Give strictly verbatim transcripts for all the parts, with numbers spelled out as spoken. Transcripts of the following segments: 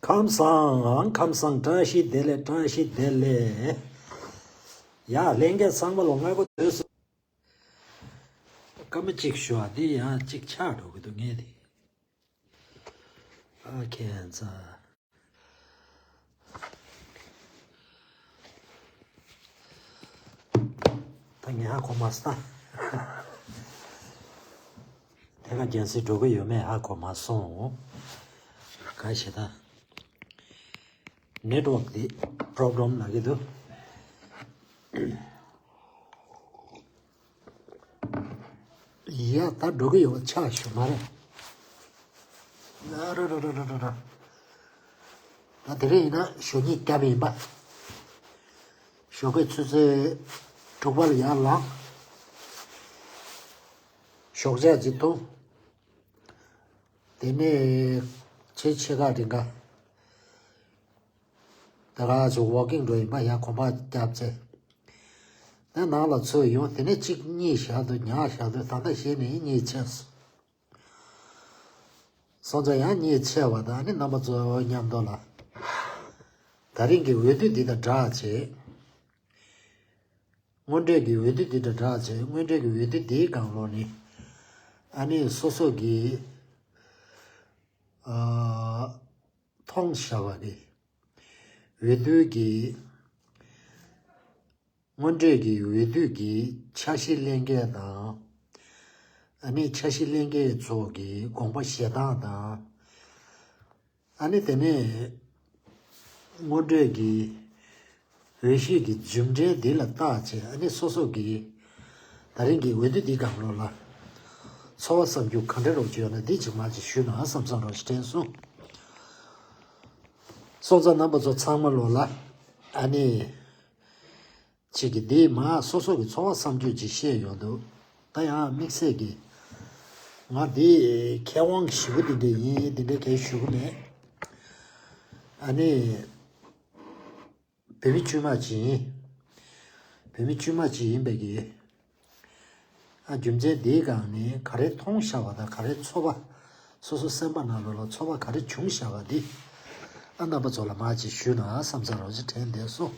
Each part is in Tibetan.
ཁམས་བཟང་ཁམས་བཟང་། བཀྲ་ཤིས་བདེ་ལེགས། བཀྲ་ཤིས་བདེ་ལེགས། ཡ་ལྷན་རྒྱས་ཚང་མ་ལོ་སྔ་པོ་དུས་སུ། སྐར་མ་གཅིག་ཞུ་བ་འདི་ཡང་གཅིག་ཆག་འགྲོ་གི་འདུག་ངས་དེ། ཨ་ཁྱེད་ཚ། ད་ངས་ཧ་གོ་མ་སོང་། དེ་ག་རྒྱལ་སྲིད་འགྲོ་གི་ཡོད་མེད་ཧ་གོ་མ་སོང་། ག་ཞེ་ད། ནེཊ་ཝོག་འདི་པོ་རོབ་ལེམ་ལབ་ཀྱི་འདུག་ཡ་ད་འགྲོ་གི་ཡོད་ཆག་ཞུ་མ་རེད། ཨ་ར་ར་ར་ར་ར་ར། ད་དེ་རིང་ཡིན་ན་ཞོགས་ཉིན་སྐྱབས་ཡིན་པ། ཞོགས་ཀའི་ཆུ་ཚོད་དྲུག་པ་ལ་ཡར་ལངས། ཞོགས་ཇ་ཅིག་འཐུང་། དེ་ནས་ཆེ་ཆེ་ཁ་རིང་ག་ད་ག་ཚོད་ཝོག་ཀིང་འགྲོ་ཡིན་པ། ཡང་གོམ་པ་རྒྱབ་ཚེ། ད་ནང་ལ་ཚུར་ཡོང་། དེ་ནས་གཅིག་གཉིད་བཞག་འདུག་ཉལ་བཞག་འདུག་ད་ལྟ་གཞི་ནས་གཉིད་ཆེ་སོང་། སོང་ཙང་ཡང་གཉིད་ཆེ་བ་དང་ནི་རྣམ་པ་ཚོ་མཉམ་དུ་ལ། ད་རིང་གི་འོས་བསྡུ་འདི་དང་སྦྲགས་བྱས། དངོས་འབྲེལ་གྱི་འོས་བསྡུ་འདི་དང་སྦྲགས་བྱས། དངོས་འབྲེལ་གྱི་འོས་བསྡུ་འདིའི་སྒང་ལོགས་ནས་ཨ་ནི་སོ་སོ་གི་ཨ་མཐོང་བཞག་པ་གི་འོས་བསྡུ་གི་དངོས་འབྲེལ་གྱི་འོས་བསྡུ་གི་འཆར་གཞི་ལེན་མཁན་དང་། ཨ་ནི་འཆར་གཞི་ལེན་མཁན་ཚོ་གི་དགོངས་པ་བཞེས་སྟངས་དང་། ཨ་ནི་དེ་ནས་དངོས་འབྲེལ་གྱི་འོས་གཞི་གི་རྒྱུ་འབྲས་འདི་ལ་བལྟས་བྱས། ཨ་ནི་སོ་སོ་གི་ད་རིང་གི་འོས་བསྡུ་འདི་སྒང་ལོགས་ལ་ཚོར་བ་བསམ་རྒྱུ་ག་འདྲ་རོགས་ཅིག་ཡོད་ན་འདི་ཅིག་མ་ཅིག་ཞུས་ན་བསམ་བསམ་རོགས་ཞེས་དྲན་སོང་། སོང་ཙང་རྣམ་པ་ཚོ་ཚང་མ་ལོགས་ལ་ཨ་ནི། ཅིག་གིས་འདི་མ་སོ་སོ་གི་ཚོར་བ་བསམ་རྒྱུ་ཅིག་བཤད་ཡོང་འདུག་ད་ཡང་དམིགས་བསལ་གྱི་ང་འདི་མཁས་དབང་ཞེ་པོ་འདི་འདྲ་ཡིན་འདི་འདྲ་གས་ཞུ་གི་མེད། ཨ་ནི་བོད་མི་དཀྱུས་མ་ཅིག་ཡིན། བོད་མི་དཀྱུས་མ་ཅིག་ཡིན་པའི་གི། ཨ་རྒྱུ་མཚན་འདིའི་སྒང་ནས་ག་རེ་མཐོང་བཞག་པ་དང་ག་རེ་ཚོར་བ། སོ་སོ་སེམས་པ་ནང་ལོགས་ལ་ཚོར་བ་ག་རེ་བྱུང་བཞག་པ་འདི། ཨ་རྣམ་པ་ཚོ་ལ་མ་ཅིག་ཞུས་ན་བསམ་ས་རོགས་ཅིག་དྲན་བསྡད་སོང་།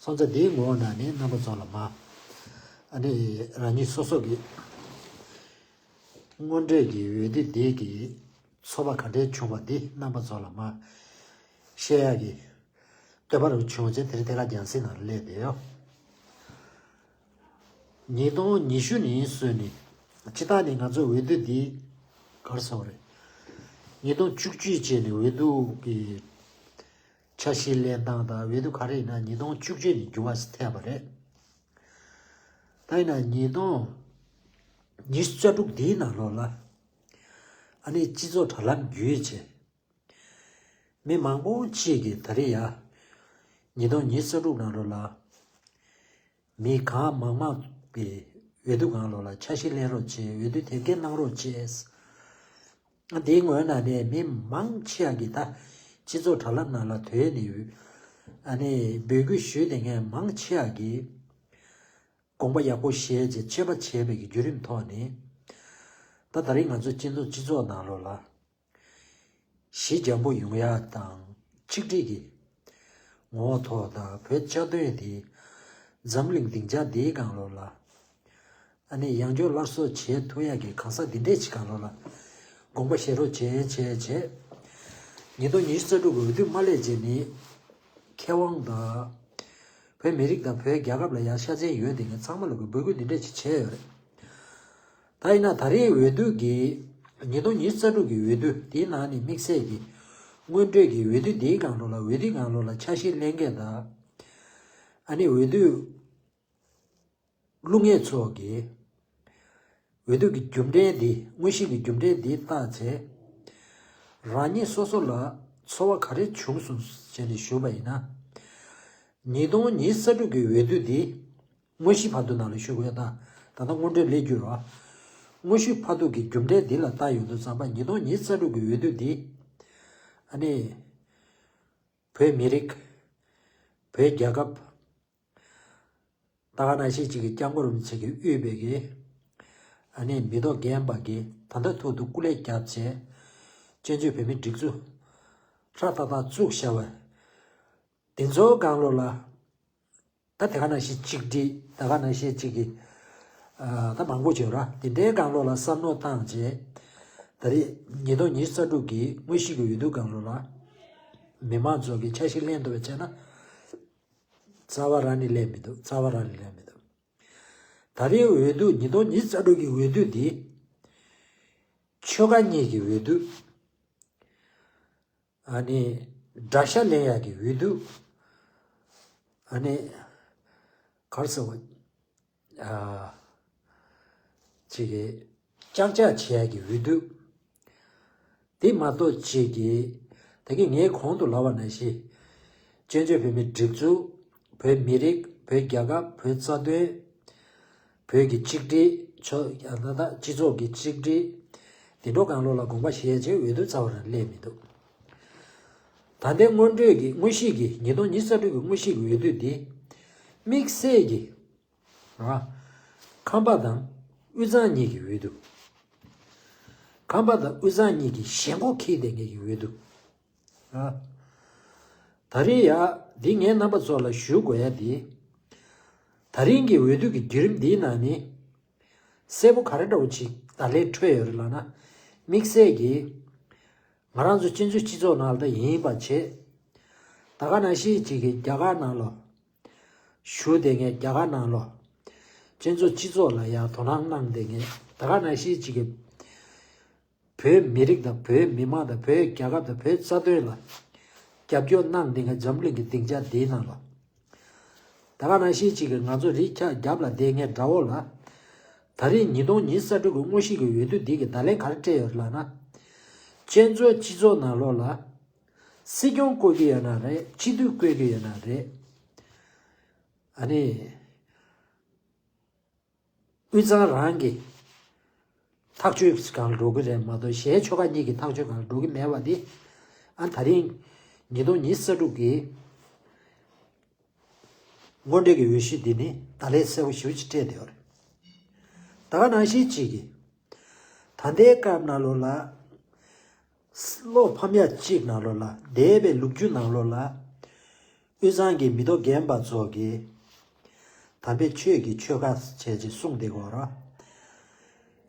སོང་ཙང་འདིའི་ངོ་བོ་ན་ནི་རྣམ་པ་ཚོ་ལ་མ། ཨ་ནི་རང་ཉིད་སོ་སོ་གི་དངོས་འབྲེལ་གྱི་འོས་བསྡུ་འདི་གི་ཚོར་བ་ག་འདྲའི་བྱུང་བ་འདི་རྣམ་པ་ཚོ་ལ་མ་བཤད་ཡག་གི་འདོད་པ་རུ་བྱུང་བྱས་དེ་རིང་དེ་ག་རྒྱང་སྲིང་ནང་ལ་སླེབས་བསྡད་ཡོད། ཉིས་སྟོང་ཉི་ཤུ་ནས་བཟུང་ནས་སྤྱིར་བཏང་ནས་ང་ཚོ་འོས་བསྡུ་འདི་གར་སོང་རེད། ཉིས་སྟོང་བཅུ་གཅིག་བྱས་ནས་འོས་བསྡུ་གི་འཆར་གཞི་ལེན་སྟངས་དང་འོས་བསྡུ་ག་རེ་ཡིན་ན་ཉིས་སྟོང་བཅུ་གཅིག་ནས་འགྱུར་བ་ཞིག་ཐེབས་པ་རེད། ད་ཡིན་ན་ཉིས་སྟོང་ཉི་ཤུ་རྩ་དྲུག་འདིའི་ནང་ལོགས་ལ་ཨ་ནི་སྤྱི་ཚོགས་དྲ་ལམ་བརྒྱུད་བྱས། མི་མང་པོ་ཅིག་གིས་ད་རེས་ཡ། ཉིས་སྟོང་ཉི་ཤུ་རྩ་དྲུག་ནང་ལོགས་ལ། མི་གང་མང་མང་གིས་འོས་བསྡུ་སྒང་ལོགས་ལ་འཆར་གཞི་ལེན་རོགས་བྱེད། འོས་བསྡུ་དེབ་སྐྱེལ་གནང་རོགས་བྱེད། ཨ་དེའི་ངོས་ནས་ནས་མི་མང་ཆེ་བ་གིས་ད་སྤྱི་ཚོགས་དྲ་ལམ་ནང་ལ་དོན་ནི་ཡོད། ཨ་ནི་འབོད་སྐུལ་ཞུས་དེ་ངས་མང་ཆེ་བ་གིས་དགོངས་པ་ཡག་པོ་བཞེས་རྗེས་ཆོད་པ་བྱས་པའི་གི་བརྒྱུད་རིམ་ཐོག་ནས། ད་ད་རེས་ང་ཚོ་སྤྱི་ཚོགས་སྤྱི་ཚོགས་ནང་ལོགས་ལ། གཞི་འཇམ་པོ་ཡོང་ཡག་དང་ཆིག་སྒྲིལ་གྱི་ངོ་བོ་ཐོག་དང་བོད་རྩ་དོན་དེ་འཛམ་གླིང་སྡིངས་ཆ་འདིའི་སྒང་ལོགས་ལ་ཨ་ནི་ཡང་བསྐྱར་སླར་གསོ་བྱེད་ཐུབ་ཡག་གི་གང་ཟག་འདི་འདྲས་ཅིག་སྒང་ལོགས་ལ་དགོངས་པ་བཞེས་རོགས་བྱེད་བྱེད་བྱེད། ཉིས་སྟོང་ཉི་ཤུ་རྩ་དྲུག་གི་འོས་བསྡུ་མ་སླེབས་རྗེས་ནི་མཁས་དབང་དང་བོད་མི་རིགས་དང་བོད་རྒྱལ་ཁབ་ལ་ཡང་ཤ་ཚན་ཡོད་དེ་ངས་ཚང་མ་ལ་གི་འབོད་སྐུལ་འདི་འདྲས་ཅིག་བྱས་ཡོད་རེད། ད་ཡིན་ན་ད་རེས་འོས་བསྡུ་གི་ཉིས་སྟོང་ཉི་ཤུ་རྩ་དྲུག་གི་འོས་བསྡུ་དེའི་ནང་ནས་དམིགས་བསལ་གྱི་དངོས་འབྲེལ་གྱི་འོས་བསྡུ་འདིའི་སྒང་ལོགས་ལ་འོས་བསྡུའི་སྒང་ལོགས་ལ་འཆར་གཞི་ལེན་མཁན་དང་། ཨ་ནི་འོས་བསྡུ་བླུག་མཁན་ཚོ་གིས་འོས་བསྡུ་གི་རྒྱུ་འབྲས་འདི་དངོས་གཞི་གི་རྒྱུ་འབྲས་འདི་བལྟས་ཚེ། རང་ཉིད་སོ་སོ་ལ་ཚོར་བ་ག་རེ་བྱུང་སོང་ཟེར་ནས་ཞུས་པ་ཡིན་ན། ཉིས་སྟོང་ཉི་ཤུ་རྩ་དྲུག་གི་འོས་བསྡུ་འདི། དངོས་གཞི་བར་དུ་ནང་ལ་ཞུ་དགོས་ཡ་ད། ད་ལྟ་དངོས་འབྲེལ་ལས་རྒྱུ་རོ། དངོས་གཞི་བར་དུ་གི་རྒྱུ་འབྲས་འདི་ལ་ལྟ་ཡོང་དུས་ཙམ་པ་ཉིས་སྟོང་ཉི་ཤུ་རྩ་དྲུག་གི་འོས་བསྡུ་འདི། ཨ་ནི། བོད་མི་རིགས། བོད་རྒྱལ་ཁབ། ད་ག་ནང་བཞིན་གཅིག་གི་སྐྱབས་མགོན་རིན་པོ་ཆེ་གིས་དབུས་པའི་གི། ཨ་ནི་མི་ཐོག་རྒན་པ་གི་ད་ལྟ་ཐུག་ཏུ་སྐུ་ལས་བརྒྱབ་བྱས། བཙན་བྱོལ་བོད་མི་སྒྲིག་འཛུགས། ཧྲ་ཏག་ཏག་བཙུགས་བཞག་པ། དེ་ཚོའི་སྒང་ལོགས་ལ། ད་དེ་ག་ནང་བཞིན་གཅིག་སྒྲིལ། ད་ག་ནང་བཞིན་གཅིག་གི་ཨ་ད་མང་པོ་བྱོས་ར། དེ་འདྲའི་སྒང་ལོགས་ལ་བསམ་བློ་བཏང་རྗེས། ད་རེས་ཉིས་སྟོང་ཉི་ཤུ་རྩ་དྲུག་གི་དངོས་གཞི་གི་འོས་བསྡུ་སྒང་ལོགས་ལ། མི་མང་ཚོ་གི་འཆར་གཞི་ལེན་ཐུབ་པ་བྱས་ན། རྩ་བ་རང་ནས་ལེན་མི་འདུག་རྩ་བ་རང་ནས་ལེན་མི་འདུག་ད་རེས་འོས་བསྡུ་ཉིས་སྟོང་ཉི་ཤུ་རྩ་དྲུག་གི་འོས་བསྡུ་འདི། ཆོལ་ཁ་གཉིས་ཀྱི་འོས་བསྡུ། ཨ་ནི་དགྲ་ཤ་ལེན་ཡག་གི་འོས་བསྡུ། ཨ་ནི་ག་རེ་ཟེར་བ། ཨ་ཅིག་གི་ལྕག་ལྕག་བྱེད་ཡག་གི་འོས་བསྡུ། དེ་མ་གཏོགས་ཅིག་གི་ད་གིན་ངས་གོང་དུ་ལབ་པ་ནང་བཞིན། བཙན་བྱོལ་བོད་མིའི་སྒྲིག་འཛུགས། བོད་མི་རིགས། བོད་རྒྱལ་ཁབ། བོད་རྩ་དོན། བོད་ཀྱི་གཅིག་སྒྲིལ། ཆོ་ཡང་ན་ད་སྤྱི་ཚོགས་ཀྱི་གཅིག་སྒྲིལ། དེ་འདྲའི་སྒང་ལོགས་ལ་དགོངས་པ་བཞེས་བྱས་འོས་བསྡུ་རྩ་བ་རང་སླེབས་མི་འདུག་ད་ལྟའི་སྔོན་འགྲོའི་གི་དངོས་གཞི་གི་ཉིས་སྟོང་ཉི་ཤུ་རྩ་དྲུག་གི་དངོས་གཞི་གི་འོས་བསྡུ་འདི། དམིགས་བསལ་གྱི། ཨ། ཁམས་པ་དང་དབུས་གཙང་གཉིས་ཀྱི་འོས་བསྡུ། ཁམས་པ་དང་དབུས་གཙང་གཉིས་ཀྱི་ཞེན་ཁོག་འཁྱེར་བསྡད་མཁན་གྱི་འོས་བསྡུ། ཨ། ད་རེས་ཡ། འདི་ངས་རྣམ་པ་ཚོ་ལ་ཞུ་དགོས་ཡ་འདི། ད་རིང་གི་འོས་བསྡུ་གི་བརྒྱུད་རིམ་འདིའི་ནང་ནས། གསལ་པོ་ག་རེ་འདྲ་བོ་ཅིག་བརྡ་ལན་འཕྲོད་ཡོད་རེད་ལབ་ན། དམིགས་བསལ་གྱིས། ང་རང་ཚོ་བཙན་བྱོལ་སྤྱི་ཚོགས་ནང་ལ་ད་ཡིན་པ་བྱས། ད་ག་ནང་བཞིན་ཅིག་གིས་རྒྱ་གར་ནང་ལ། བཞུགས་བསྡད་མཁན། རྒྱ་གར་ནང་ལ། བཙན་བྱོལ་སྤྱི་ཚོགས་ལ་ཡང་དོ་སྣང་གནང་བསྡད་མཁན། ད་ག་ནང་བཞིན་ཅིག་གིས། བོད་མི་རིགས་དང་། བོད་མི་མང་དང་། བོད་རྒྱལ་ཁབ་དང་། བོད་རྩ་དོན་ལ་རྒྱབ་སྐྱོར་གནང་བསྡད་མཁན་འཛམ་གླིང་གི་སྡིངས་ཆ་འདིའི་ནང་ལ། ད་ག་ནང་བཞིན་ཅིག་གིས་ང་ཚོ་རིགས་ཁྱབ་རྒྱབ་ལ་བསྡད་མཁན་དགྲ་བོ་ལ། ད་རེས་ཉིས་སྟོང་ཉི་ཤུ་རྩ་དྲུག་གི་དངོས་གཞི་གི་འོས་བསྡུ་འདི་གིས་བརྡ་ལན་ག་རེ་སྤྲད་ཡོད་རེད་ལབ་ན། བཙན་བྱོལ་སྤྱི་ཚོགས་ནང་ལོགས་ལ། སྲིད་སྐྱོང་བསྐོ་གི་ཡོད་ན་རེད། སྤྱི་འཐུས་བསྐོ་གི་ཡོད་ན་རེད། ཨ་ནི། དབུས་གཙང་རང་གི་ཐག་གཅོད་སྒང་ལ་འགྲོ་གི་རེད་མ་གཏོགས། གཞན་ཆོལ་ཁ་གཉིས་ཀྱི་ཐག་གཅོད་སྒང་ལ་འགྲོ་གི་མེད་པ་འདི། ཨ། ད་རིང་ཉིས་སྟོང་ཉི་ཤུ་རྩ་དྲུག་གི་སྔོན་འགྲོའི་གི་འོས་གཞི་འདི་ནི་བརྡ་ལན་གསལ་པོ་ཞེ་པོ་ཅིག་སྤྲད་བསྡད་ཡོད་རེད། ད་ག་ནང་བཞིན་ཅིག་གིས། ད་ལྟའི་སྐབས་ནང་ལོགས་ལ། བློ་ཕམ་ཡ་གཅིག་ནང་ལོགས་ལ། འདས་པའི་ལོ་རྒྱུས་ནང་ལོགས་ལ། དབུས་གཙང་གི་མི་ཐོག་རྒན་པ་ཚོ་གིས། དམ་པའི་ཆོས་ཀྱི་ཆོལ་ཁ་བྱས་ཅིག་གསུངས་བསྡད་ཀྱི་ཡོད་རེད།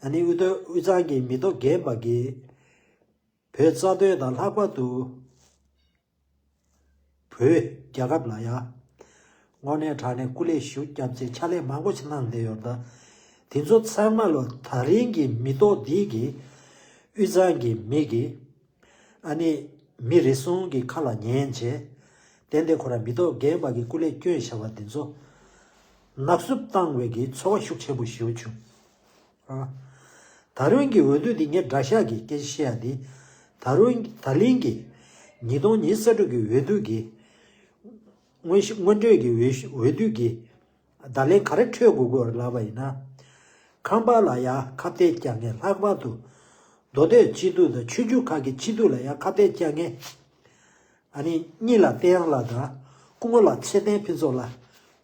ཨ་ནི་དབུས་ཐོག་དབུས་གཙང་གི་མི་ཐོག་རྒན་པ་གིས། བོད་རྩ་དོན་དང་། ལྷག་པར་དུ་བོད་རྒྱལ་ཁབ་ལ་ཡ། དངོས་གནས་དྲང་གནས་སྐུ་ལས་ཞེ་པོ་བརྒྱབ་བྱས་ཕྱག་ལས་མང་པོ་ཞིག་གནང་བསྡད་ཡོད་རེད། ད་དེ་ཚོ་ཚང་མ་ལོ། ད་རིང་གི་མི་ཐོག་འདི་གི་དབུས་གཙང་གི་མི་གི། ཨ་ནི་མི་རེ་ཟུང་གི་ཁ་ལ་ཉན་བྱས། ཏན་ཏན་ཁོ་རང་མི་ཐོག་རྒན་པ་གི་སྐུ་ལས་བསྐྱོན་བཞག་པ་འདི་ཚོ་ནག་བསུབ་བཏང་བའི་གི་ཚོར་བ་ཤུགས་ཆེན་པོ་ཞེ་པོ་བྱུང་། ཨ། ད་རུང་གི་འོས་བསྡུ་འདི། ངས་དགྲ་ཤ་གི་སྐད་ཆ་བཤད་ཡ་འདི། ད་རུང་། ད་ལན་གི་ཉིས་སྟོང་ཉི་ཤུ་རྩ་དྲུག་གི་འོས་བསྡུ་གི་སྔོན་གཞི། སྔོན་འགྲོའི་གི་འོས་འོས་བསྡུ་གི་བརྡ་ལན་ག་རེ་འཕྲོད་དགོས་ཀྱི་ཡོད་རེད་ལབ་པ་ཡིན་ན། ཁམས་པ་ལ་ཡ་ཁ་གཏད་རྒྱག་མཁན། ལྷག་པར་དུ་མདོ་སྟོད་སྤྱི་འཐུས་དང་ཆོས་བརྒྱུད་ཁག་གི་སྤྱི་འཐུས་ལ་ཡ་ཁ་གཏད་རྒྱག་མཁན། ཨ་ནི་གཉིས་ལ་བསྟན་དབྱངས་ལགས་དང་སྐུ་ངོ་ལགས། ཚེ་བརྟན་ཕུན་ཚོགས་ལགས།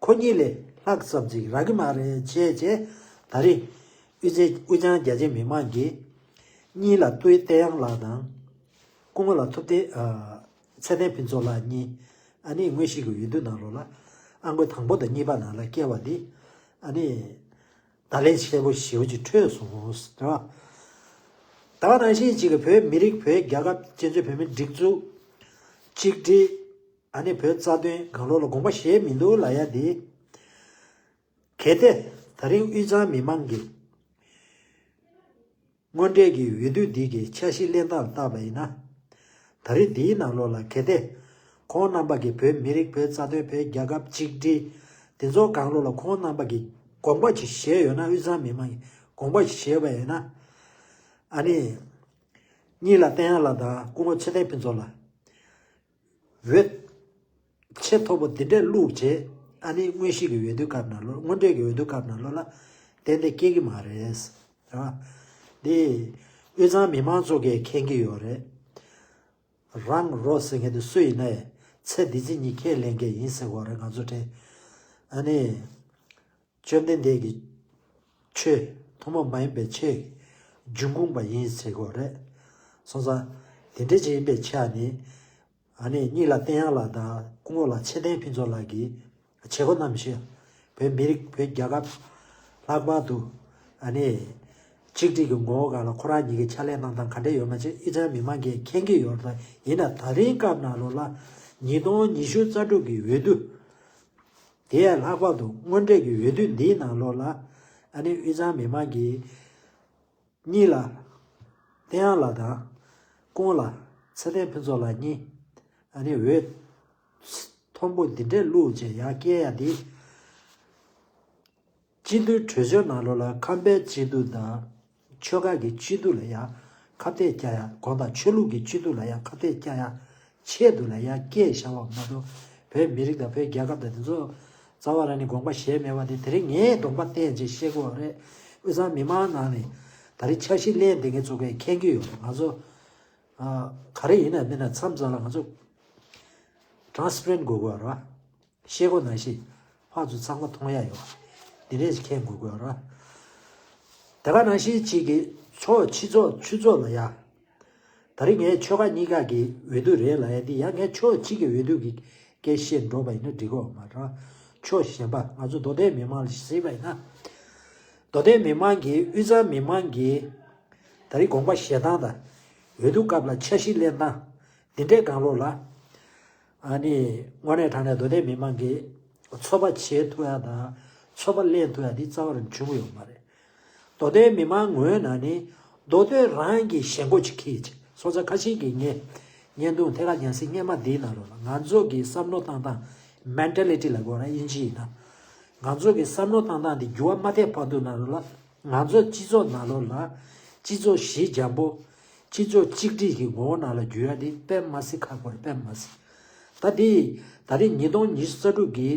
ཁོ་གཉིས་ལས་ལྷག་ཙམ་ཅིག་རག་གི་མ་རེད་བྱས་བྱས། ད་རེས་དབུས་གཙང་། དབུས་གཙང་རྒྱ་ཆེའི་མི་མང་གིས་གཉིས་ལ་བསྟན་དབྱངས་ལགས་དང་སྐུ་ངོ་ལགས། ཐུབ་བསྟན། ཨ། ཚེ་བརྟན་ཕུན་ཚོགས་ལགས་གཉིས། ཨ་ནི་དངོས་གཞི་གི་འོས་བསྡུ་ནང་ལོགས་ལ་ཨང་ཀོ་དང་པོ་དང་གཉིས་པ་ནང་ལ་བསྐྱལ་བ་འདི། ཨ་ནི། བརྡ་ལན་གསལ་པོ་ཞེ་པོ་ཅིག་འཕྲོད་སོང་། རེད་བ། ད་ག་ནང་བཞིན་ཅིག་གིས་བོད་མི་རིགས། བོད་རྒྱལ་ཁབ། བཙན་བྱོལ་བོད་མིའི་སྒྲིག་འཛུགས། གཅིག་སྒྲིལ། ཨ་ནི་བོད་རྩ་དོན་སྒང་ལོགས་ལ་དགོངས་པ་བཞེས་མི་འདུག་ལབ་ཡ་འདི། གལ་ཏེ་ད་རིང་དབུས་གཙང་མི་མང་གིས་སྔོན་འགྲོའི་གི་འོས་བསྡུ་འདི་གི་འཆར་གཞི་ལེན་སྟངས་ལ་བལྟས་པ་ཡིན་ན། ད་རེས་འདིའི་ནང་ལོགས་ལ་གལ་ཏེ་ཁོང་རྣམ་པ་གིས་བོད་མི་རིགས། བོད་རྩ་དོན། བོད་རྒྱལ་ཁབ། གཅིག་སྒྲིལ། དེ་ཚོ་སྒང་ལོགས་ལ་ཁོང་རྣམ་པ་གིས་དགོངས་པ་ཅིག་བཞེས་ཡོད་ན། དབུས་གཙང་མི་མང་གིས་དགོངས་པ་ཅིག་བཞེས་པ་ཡིན་ན། ཨ་ནི། གཉིས་ལ་བསྟན་དབྱངས་ལགས་དང་སྐུ་ངོ་ཚེ་བརྟན་ཕུན་ཚོགས་ལགས། འོས་ཆེས་མཐོ་པོ་འདི་འདྲས་བླུགས་བྱས། ཨ་ནི་དངོས་གཞི་གི་འོས་བསྡུ་སྐབས་ནང་ལོགས། སྔོན་འགྲོའི་གི་འོས་བསྡུ་སྐབས་ནང་ལོགས་ལ་ཏན་ཏན་སྐྱེ་གི་མ་རེད། རེད་བ། འདི་དབུས་གཙང་མི་མང་ཚོ་གིས་མཁྱེན་གྱི་ཡོད་རེད། རང་རོ་ཟེར་མཁན་དེ་སུ་ཡིན་ན་ཡང་ཚེ་འདི་ཕྱི་གཉིས་ཁས་ལེན་མཁན་ཡིན་ཟེར་གོ་རེད། ང་ཚོ་དེ། ཨ་ནི། བཅོམ་ལྡན་འདས་ཀྱི་ཆོས་ཐུན་མོང་མ་ཡིན་པའི་ཆོས་ཀྱི་འབྱུང་ཁུངས་པ་ཡིན་ཟེར་གོ་རེད། སོང་ཙང་དེ་འདྲ་ཅིག་ཡིན་པའི་ཆ་ནས། ཨ་ནི་གཉིས་ལ་བསྟན་དབྱངས་ལགས་དང་སྐུ་ངོ་ལགས་ཚེ་བརྟན་ཕུན་ཚོགས་ལགས་ཀྱི་བྱེད་སྒོ་གནང་བཞིན། བོད་མི་རིགས་བོད་རྒྱལ་ཁབ་ལྷག་པར་དུ་ཨ་ནི་གཅིག་སྒྲིལ་གྱི་ངོ་བོ་སྒང་ལ་ཁོ་རང་ཉིད་ཀྱི་ཕྱག་ལས་གནང་སྟངས་ག་འདྲ་ཡོད་མ་ཆེ་དབུས་གཙང་མི་མང་གིས་མཁྱེན་གྱི་ཡོད་རེད། ཡིན་ན་ད་རིང་སྐབས་ནང་ལོགས་ལ་ཉིས་སྟོང་ཉི་ཤུ་རྩ་དྲུག་གི་འོས་བསྡུ་དེ་ལྷག་པར་དུ་དངོས་འབྲེལ་གྱི་འོས་བསྡུ་འདིའི་ནང་ལོགས་ལ་ཨ་ནི་དབུས་གཙང་མི་མང་གིས་གཉིས་ལ་བསྟན་དབྱངས་ལགས་དང་སྐུ་ངོ་ལགས་ཚེ་བརྟན་ཕུན་ཚོགས་ལགས་གཉིས་ཨ་ནི་འོས་མཐོན་པོ་འདི་འདྲས་བླུགས་བྱས་ཡར་བསྐྱལ་ཡ་འདི། སྤྱི་འཐུས་གྲོས་ཆོད་ནང་ལོགས་ལ་ཁམས་པའི་སྤྱི་འཐུས་དང་ཆོལ་ཁ་གི་སྤྱི་འཐུས་ལ་ཡང་ཁ་གཏད་བཅག་ཡ། དགོངས་དག་ཆོས་ལུགས་ཀྱི་སྤྱི་འཐུས་ལ་ཡང་ཁ་གཏད་བཅག་ཡ་ཆེད་དུ་ལ་ཡང་བསྐྱལ་བཞག་པ་མ་གཏོགས། བོད་མི་རིགས་དང་བོད་རྒྱལ་ཁབ་དང་དེ་ཚོ་རྩ་བ་རང་ནས་དགོངས་པ་བཞེས་མེད་པ་དེ་དེ་རིང་ངས་གདོང་པ་བསྟན་བྱས་བཤད་དགོས་པ་རེད། དབུས་གཙང་མི་མང་ནང་ནས་ད་རེས་འཆར་གཞི་ལེན་བསྡད་མཁན་ཚོ་གས་མཁྱེན་གྱི་ཡོད་རེད། ང་ཚོ་ཨ་ག་རེ་ཡིན་ན་མིན་ན་མཚམས་མཚམས་ལ་ང་ཚོ་ཊ་རན་སི་པེ་རེན་ཊི་དགོས་དགོས་རེད་བ། ཤེལ་སྒོ་ནང་བཞིན་ཕར་ཚུར་ཚང་མ་མཐོང་ཡ་ཡོད། འདི་འདྲས་ཤིག་མཁྱེན་དགོས་དགོས་ར། དེ་ག་ནང་བཞིན་གཅིག་གིས་ཕྱོགས་སྤྱི་ཚོགས་ཆོས་ཚོགས་ལ་ཡ། ད་རིང་ངས་ཆོལ་ཁ་གཉིས་ཀ་གི་འོས་བསྡུ་རེད་ལབ་ཡ་འདི་ཡ་ངས་ཕྱོགས་གཅིག་གི་འོས་བསྡུ་གི་སྐད་བཤད་འགྲོ་བ་ཡིན་ན་འགྲིག་གོ་མ་ར། ཕྱོགས་གཞན་པ་ང་ཚོ་མདོ་སྟོད་མི་མང་ལ་གཟིགས་པ་ཡིན་ན། མདོ་སྟོད་མི་མང་གིས་དབུས་གཙང་མི་མང་གིས་ད་རིང་དགོངས་པ་བཞེས་སྟངས་དང་། འོས་བསྡུ་སྐབས་ལ་འཆར་གཞི་ལེན་སྟངས། འདི་འདྲའི་སྒང་ལོགས་ལ། ཨ་ནི་དངོས་གནས་དྲང་གནས་མདོ་སྟོད་མི་མང་གིས་ཚོད་དཔག་བྱེད་ཐུབ་ཡ་དང་ཚོད་དཔག་ལེན་ཐུབ་ཡ་འདི་རྩ་བ་རང་བྱུང་ཡོད་མ་རེད། མདོ་སྟོད་མི་མང་ངོས་ནས་ནི་མདོ་སྟོད་རང་གི་ཞེན་ཁོག་ཅིག་འཁྱེར་ཅིག་སོང་ཙང་ཁ་ཤས་ཀྱིས་ངས་བརྙན་ཐུང་ཐད་ཀར་ཉན་སྲིད་སྔས་མ་འདིའི་ནང་ལོགས་ལ་ང་ཚོ་གི་བསམ་བློ་བཏང་སྟངས་མེན་ཊ་ལི་ཊི་ལ་གོ་ར་དབྱིན་ཇི་ཡིན་ན། ང་ཚོ་གི་བསམ་བློ་བཏང་སྟངས་འདི་འགྱུར་བ་མ་ཐེབས་བར་དུ་ནང་ལོགས་ལ། ང་ཚོ་སྤྱི་ཚོགས་ནང་ལོགས་ལ་སྤྱི་ཚོགས་ཞི་འཇམ་པོ། སྤྱི་ཚོགས་གཅིག་སྒྲིལ་གྱི་ངོ་བོ་ནང་ལ་འགྱུར་ཡ་དེ་དཔེ་མ་སྲིད་ཁག་པོ་རེད། དཔེ་མ་སྲིད། ད་དེ་ད་རེས་ཉིས་སྟོང་ཉི་ཤུ་རྩ་དྲུག་གི་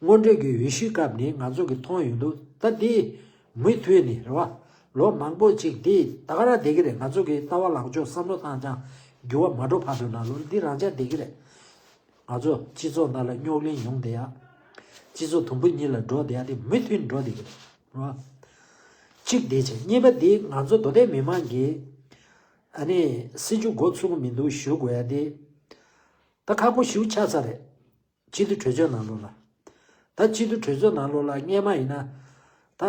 སྔོན་འགྲོའི་གི་འོས་ཤོག་སྐབས་ནས་ང་ཚོ་གི་མཐོང་ཡོང་དུས་ད་དེ་མུ་མཐུད་ནས་རེད་བ། ལོ་མང་པོ་ཅིག་དེ་ད་ག་རང་བསྡད་ཀྱི་རེད། ང་ཚོ་གི་ལྟ་བ་ལངས་ཕྱོགས་བསམ་བློ་བཏང་སྟངས་འགྱུར་བ་མ་འགྲོ་བར་དུ་ནང་ལོགས་འདི་རང་འཇགས་བསྡད་ཀྱི་རེད། ང་ཚོ་སྤྱི་ཚོགས་ནང་ལ་རྙོག་གླེང་ཡོང་བསྡད་ཡ། སྤྱི་ཚོགས་དུམ་བུ་གཉིས་ལ་འགྲོ་བསྡད་ཡ་དེ་མུ་མཐུད་འགྲོ་བསྡད་ཀྱི་རེད། རེད་བ། གཅིག་དེ་བྱས། གཉིས་པ་དེ་ང་ཚོ་མདོ་སྟོད་མི་མང་གིས་ཨ་ནི་སྲིད་བྱུས་འགོ་ཚུགས་ཀྱི་མི་འདུག་ཞུ་དགོས་ཡ་དེ། ད་ཁག་པོ་ཞེ་པོ་ཆགས་ཚར་རེད། སྤྱི་འཐུས་གྲོས་ཆོད་ནང་ལོགས་ལ། ད་སྤྱི་འཐུས་གྲོས་ཆོད་ནང་ལོགས་ལ་སྔས་མ་ཡིན་ན་ད།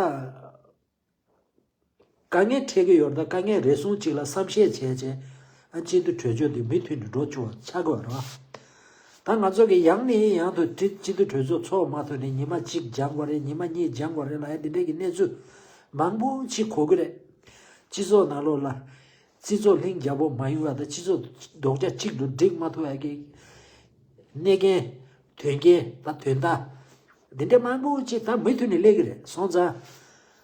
དཀའ་ངལ་འཕྲད་ཀྱི་ཡོད་རེད། ད་དཀའ་ངལ་རེ་ཟུང་གཅིག་ལ་བསམ་ཤེས་བྱས་བྱས་ཨ་སྤྱི་འཐུས་གྲོས་ཆོད་དེ་མུ་མཐུད་ནས་འགྲོ་བཅུག་པ་ཆགས་དགོས་རེད་བ། ད་ང་ཚོ་གི་ཡང་ནས་ཡང་དུ་སྤྱི་སྤྱི་འཐུས་གྲོས་ཚོགས་ཚོགས་མ་ཐུབ་ནས་ཉི་མ་གཅིག་འགྱངས་དགོས་རེད། ཉི་མ་གཉིས་འགྱངས་དགོས་རེད་ལབ་ཡ་འདི་འདྲའི་གི་གནས་ཚུལ་མང་པོ་ཅིག་གོ་གི་རེད། སྤྱི་ཚོགས་ནང་ལོགས་ལ་སྤྱི་ཚོགས་ལྷིང་འཇགས་པོ་མ་ཡོང་བ་དང་སྤྱི་ཚོགས་རྡོག་རྩ་གཅིག་ཏུ་སྒྲིལ་མ་ཐུབ་ཡ་གི་གནད་འགན་དོན་རྐྱེན་དང་དོན་དག་འདི་འདྲ་མང་པོ་ཅིག་ད་མུ་མཐུད་ནས་སླེབས་ཀྱི་རེད། སོང་ཙང་།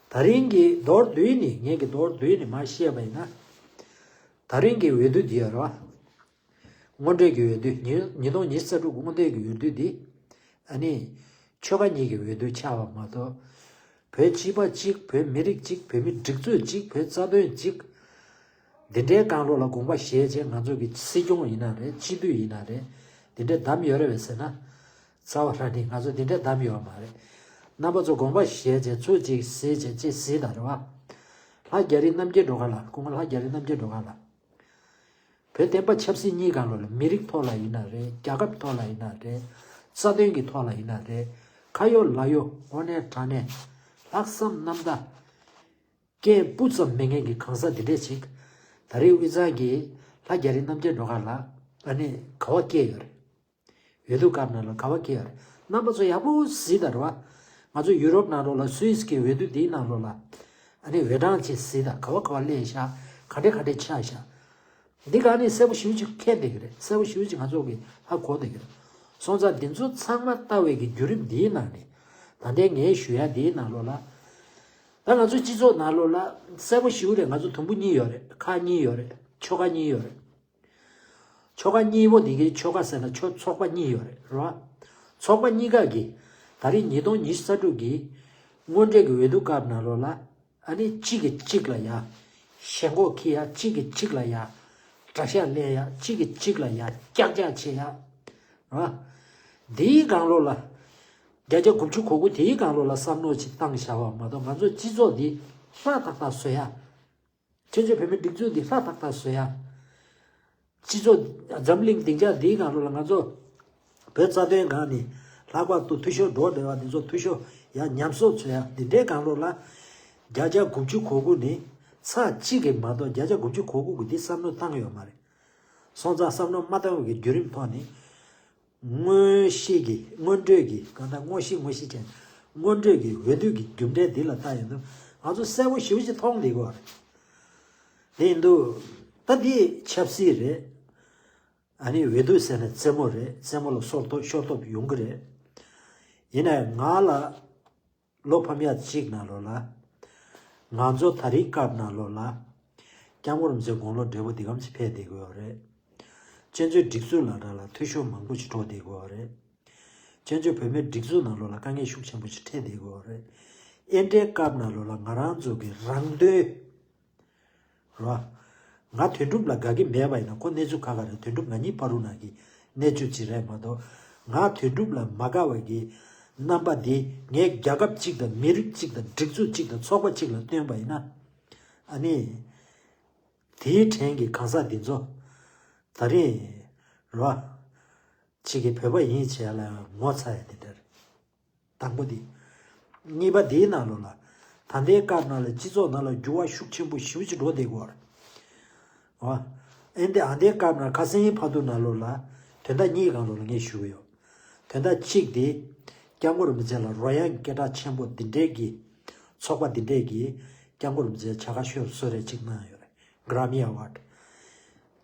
ད་རིང་གི་མདོར་བསྡུས་ནས་ངས་ཀྱི་མདོར་བསྡུས་ནས་མར་བཤད་པ་ཡིན་ན། ད་རིང་གི་འོས་བསྡུ་འདི་ཡོད་རེད་བ། སྔོན་འགྲོའི་གི་འོས་བསྡུ་ཉིས་ཉིས་སྟོང་ཉི་ཤུ་རྩ་དྲུག་སྔོན་འགྲོའི་གི་འོས་བསྡུ་འདི། ཨ་ནི། ཆོལ་ཁ་གཉིས་ཀྱི་འོས་བསྡུ་ཆགས་པ་མ་གཏོགས། བོད་སྤྱི་པ་གཅིག་བོད་མི་རིགས་གཅིག་བོད་མི་སྒྲིག་འཛུགས་གཅིག་བོད་རྩ་དོན་གཅིག་འདི་འདྲའི་སྒང་ལོགས་ལ་དགོངས་པ་བཞེས་བྱས་ང་ཚོ་གི་སྲིད་སྐྱོང་ཡིན་ན་རེད། སྤྱི་འཐུས་ཡིན་ན་རེད། འདི་འདྲའི་བདམས་ཡོད་རེད་བས་ཟེར་ན། རྩ་བ་རང་ནི་ང་ཚོ་འདི་འདྲའི་བདམས་ཡོད་མ་རེད། རྣམ་པ་ཚོ་དགོངས་པ་བཞེས་བྱས་ཚུར་གཅིག་གཟིགས་བྱས་གཅིག་གཟིགས་དང་རེད་བ། ལྷ་རྒྱ་རི་རྣམ་རྒྱལ་སྒྲོལ་དཀར་ལགས། སྐུ་ངོ་ལྷ་རྒྱ་རི་རྣམ་རྒྱལ་སྒྲོལ་དཀར་ལགས། བོད་བསྟན་པ་ཆབ་སྲིད་གཉིས་སྒང་ལོགས་ལ་མི་རིགས་ཐོག་ལ་ཡིན་ན་རེད། རྒྱལ་ཁབ་ཐོག་ལ་ཡིན་ན་རེད། རྩ་དོན་གྱི་ཐོག་ལ་ཡིན་ན་རེད། ཁ་ཡོད་ལག་ཡོད་དངོས་གནས་དྲང་གནས་ལྷག་བསམ་རྣམ་དག་རྐྱེན་སྤུ་ཙམ་མེད་མཁན་གྱི་གང་ཟག་འདི་འདྲས་ཅིག་ད་རེས་དབུས་གཙང་གི་ལྷ་རྒྱ་རི་རྣམ་རྒྱལ་སྒྲོལ་དཀར་ལགས་ཨ་ནི་ག་བ་སྐྱེས་ཡོད་རེད། འོས་བསྡུ་སྐབས་ནང་ལ་ག་བ་སྐྱེས་ཡོད་རེད། རྣམ་པ་ཚོ་ཡག་པོ་གཟིགས་དང་རེད་བ། ང་ཚོ་ཡུ་རོབ་ནང་ལོགས་ལ་སུད་སི་གི་འོས་བསྡུ་འདིའི་ནང་ལོགས་ལ་ཨ་ནི་འོས་གྲངས་ཅིག་གཟིགས་དང་ག་བ་ག་བ་སླེབས་ཤག་ག་འདྲས་ག་འདྲས་ཆགས་ཤག་འདི་ག་ནི་གསལ་པོ་ཞེ་པོ་ཅིག་མཁྱེན་བསྡད་ཀྱི་རེད། གསལ་པོ་ཞེ་པོ་ཅིག་ང་ཚོ་གི་ཧ་གོ་བསྡད་ཀྱི་རེད། སོང་ཙང་འདི་ཚོ་ཚང་མ་ལྟ་བའི་གི་བརྒྱུད་རིམ་འདིའི་ནང་ནས་ད་ལྟའི་ངས་ཞུ་ཡ་འདིའི་ནང་ལོགས་ལ། ད་ང་ཚོའི་སྤྱི་ཚོགས་ནང་ལོགས་ལ་གསལ་པོ་ཞེ་པོ་རེད། ང་ཚོ་དུམ་བུ་གཉིས་ཡོད་རེད། ཁག་གཉིས་ཡོད་རེད། ཆོལ་ཁ་གཉིས་ཡོད་རེད། ཆོལ་ཁ་གཉིས་པོ་འདི་གི་ཆོལ་ཁ་ཟེར་ན་ཆོ་ཚོགས་པ་གཉིས་ཡོད་རེད་རེད་བ། ཚོགས་པ་གཉིས་ཀ་གི་ད་རེས་ཉིས་སྟོང་ཉི་ཤུ་རྩ་དྲུག་གི་སྔོན་འགྲོའི་གི་འོས་བསྡུ་སྐབས་ནང་ལོགས་ལ་ཨ་ནི་གཅིག་གིས་གཅིག་ལ་ཡ་ཞེན་ཁོག་འཁྱེར་ཡ། གཅིག་གིས་གཅིག་ལ་ཡ་དགྲ་ཤ་ལེན་ཡ། གཅིག་གིས་གཅིག་ལ་ཡ་ཀྱག་ཀྱག་བྱེད་ཡ་རེད་བ། འདིའི་སྒང་ལོགས་ལ་བརྒྱ་ཆ་དགུ་བཅུ་གོ་དགུ་དེའི་སྒང་ལོགས་ལ་བསམ་བློ་ཅིག་བཏང་བཞག་པ་མ་གཏོགས་ང་ཚོ་སྤྱི་ཚོགས་འདི་ཧྲ་ཏག་ཏག་བཟོ་ཡ། བཙན་བྱོལ་བོད་མིའི་སྒྲིག་འཛུགས་འདི་ཧྲ་ཏག་ཏག་བཟོ་ཡ། སྤྱི་ཚོགས་འཛམ་གླིང་སྡིངས་ཆ་འདིའི་སྒང་ལོགས་ལ་ང་ཚོ་བོད་རྩ་དོན་སྒང་ནས་ལྷག་པར་དུ་འཐུས་ཤོར་འགྲོ་བསྡད་པ་འདི་ཚོ་འཐུས་ཤོར་ཡང་ཉམས་གསོ་བྱེད་ཡ་འདི་འདྲའི་སྒང་ལོགས་ལ་བརྒྱ་ཆ་དགུ་བཅུ་གོ་དགུ་ནི་ཚར་གཅིག་གིས་མ་གཏོགས་བརྒྱ་ཆ་དགུ་བཅུ་གོ་དགུ་གིས་འདི་བསམ་བློ་བཏང་ཡོད་མ་རེད། སོང་ཙང་བསམ་བློ་མ་བཏང་བའི་བརྒྱུད་རིམ་ཐོག་ནས། མངོན་ཤེས་ཀྱི་མངོན་བརྗོད་ཀྱི་གང་ལྟར་མངོན་ཤེས་མངོན་ཤེས་ཅན་མངོན་བརྗོད་ཀྱི་འོས་བསྡུ་གི་རྒྱུ་འབྲས་འདི་ལ་ལྟ་ཡོང་དུས་ང་ཚོ་གསལ་པོ་ཞེ་པོ་ཅིག་མཐོང་བསྡད་ཀྱི་ཡོད་རེད། དེ་ཡིན་དུས་ད་འདི་ཆབ་སྲིད་རེད། ཨ་ནི་འོས་བསྡུ་ཟེར་ན་རྩེད་མོ་རེད། རྩེད་མོ་ལ་སོར་ཐོབ་ཤོར་ཐོབ་ཡོང་གི་རེད། ཡིན་ནའི་ང་ལ་ལོ་ཕམ་ཡ་གཅིག་ནང་ལོགས་ལ་ང་ཚོ་ད་རིང་སྐབས་ནང་ལོགས་ལ་སྐྱབས་མགོན་རིན་པོ་ཆེ་དགུང་ལོ་བགྲེས་པོ་འདི་གམ་ཞིག་ཕེབས་བསྡད་ཀྱི་ཡོད་རེད། བཙན་བྱོལ་སྒྲིག་འཛུགས་ལ་ར་ལ་འཐུས་ཤོར་མང་པོ་ཞིག་འགྲོ་བསྡད་ཀྱི་ཡོད་རེད། བཙན་བྱོལ་བོད་མིའི་སྒྲིག་འཛུགས་ནང་ལོགས་ལ་དཀའ་ངལ་ཤུགས་ཆེན་པོ་ཞིག་འཕྲད་བསྡད་ཀྱི་ཡོད་རེད། ཨེ་འདྲའི་སྐབས་ནང་ལོགས་ལ་ང་རང་ཚོ་གི་རང་དོན་ར། ང་དོན་གྲུབ་ལ་དགའ་གི་མེད་པ་ཡིན་ན་ཁོ་གནས་ཚུལ་ཁ་ཁ་རེད། དོན་གྲུབ་ང་གཉིས་བར་དུ་ནང་གི་གནས་ཚུལ་ཅིག་རེད་མ་གཏོགས། ང་དོན་གྲུབ་ལ་མ་དགའ་བ་གི་རྣམ་པ་འདི་ངས་རྒྱལ་ཁབ་ཅིག་དང་མི་རིགས་ཅིག་དང་སྒྲིག་འཛུགས་ཅིག་དང་ཚོགས་པ་ཅིག་ལ་བསྟན་པ་ཡིན་ན། ཨ་ནི། དེའི་དྲན་གྱི་གང་ཟག་འདི་ཚོ་ད་རིང་ར། ཅིག་གི་བོད་པ་ཡིན་བྱས་ལ་ངོ་ཚ་ཡ་དེ་འདྲ་རེད། དང་པོ་དེ། གཉིས་པ་དེའི་ནང་ལོགས་ལ། ད་ལྟའི་སྐབས་ནང་ལ་སྤྱི་ཚོགས་ནང་ལ་འགྱུར་བ་ཤུགས་ཆེན་པོ་ཞེ་པོ་ཅིག་འགྲོ་བསྡད་ཀྱི་ཡོད་རེད། ཨ། ཨེ་འདི་ཨ་འདའི་སྐབས་ནང་ཁ་སང་ཕར་ཚུར་ནང་ལོགས་ལ་དོན་དག་གཉིས་སྒང་ལོགས་ལ་ངས་ཞུ་གི་ཡོད། དོན་དག་གཅིག་དེ། སྐྱབས་མགོན་རིན་པོ་ཆེ་ལ་རོལ་དབྱངས་སྐད་གྲགས་ཆེན་པོ་འདི་འདྲའི་གི་ཚོགས་པ་འདི་འདྲས་ཀྱིས་སྐྱབས་མགོན་རིན་པོ་ཆེ་བྱ་དགའ་ཤོར་གསོལ་རས་ཅིག་གནང་ཡོད་རེད། Grammy Award།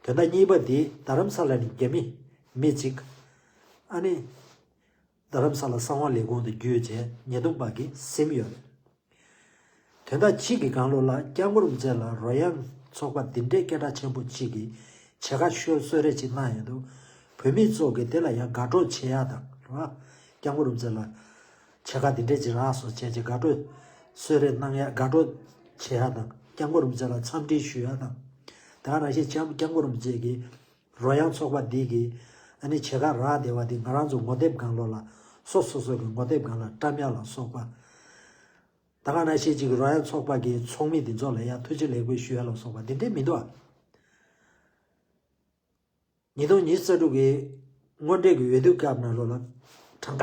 དོན་དག་གཉིས་པ་དེ་རྡ་རམ་ས་ལ་ནས་རྒྱ་མི་མི་གཅིག་ཨ་ནི། རྡ་རམ་ས་ལ་གསང་བ་ལས་ཁུངས་དུ་བརྒྱུད་བྱས་ཉེས་རྡུང་པ་གིས་ཟིན་ཡོད་རེད། དོན་དག་གཅིག་གི་སྒང་ལོགས་ལ་སྐྱབས་མགོན་རིན་པོ་ཆེ་ལ་རོལ་དབྱངས་ཚོགས་པ་འདི་འདྲའི་སྐད་གྲགས་ཆེན་པོ་གཅིག་གིས་བྱ་དགའ་ཤོར་གསོལ་རས་ཅིག་གནང་ཡོད་འདུག་བོད་མི་ཚོ་གིས་དེ་ལ་ཡང་དགའ་སྤྲོ་བྱེད་ཡ་དང་རེད་བ། སྐྱབས་མགོན་རིན་པོ་ཆེ་ལ་བྱ་དགའ་འདི་འདྲས་ཅིག་རག་སོང་བྱས་ཅིག་དགའ་སྤྲོ་གསོལ་རས་གནང་ཡ་དགའ་སྤྲོ་བྱེད་ཡ་དང་སྐྱབས་མགོན་རིན་པོ་ཆེ་ལ་འཚམས་འདྲི་ཞུ་ཡ་དང་། དེ་ག་ནང་བཞིན་སྐྱབས་སྐྱབས་མགོན་རིན་པོ་ཆེ་གིས་རོལ་དབྱངས་ཚོགས་པ་འདི་གིས་ཨ་ནི་བྱེད་ག་རག་བསྡད་པ་འདི་ང་རང་ཚོ་ངོ་དེབ་སྒང་ལོགས་ལ་སོ་སོ་སོ་གི་ངོ་དེབ་སྒང་ལ་བཀྲམ་ཡ་ལ་སོགས་པ། ད་ག་ནང་བཞིན་ཅིག་རོལ་དབྱངས་ཚོགས་པ་གི་ཚོགས་མི་འདི་ཚོ་ལ་ཡང་ཐུགས་རྗེ་ལེགས་འབུལ་ཞུ་ཡ་ལ་སོགས་པ་འདི་འདྲས་མི་འདུག་ཨ། ཉིས་སྟོང་ཉི་ཤུ་རྩ་དྲུག་གི་དངོས་འབྲེལ་གྱི་འོས་བསྡུ་སྐབས་ནང་ལོགས་ལ་གྲངས་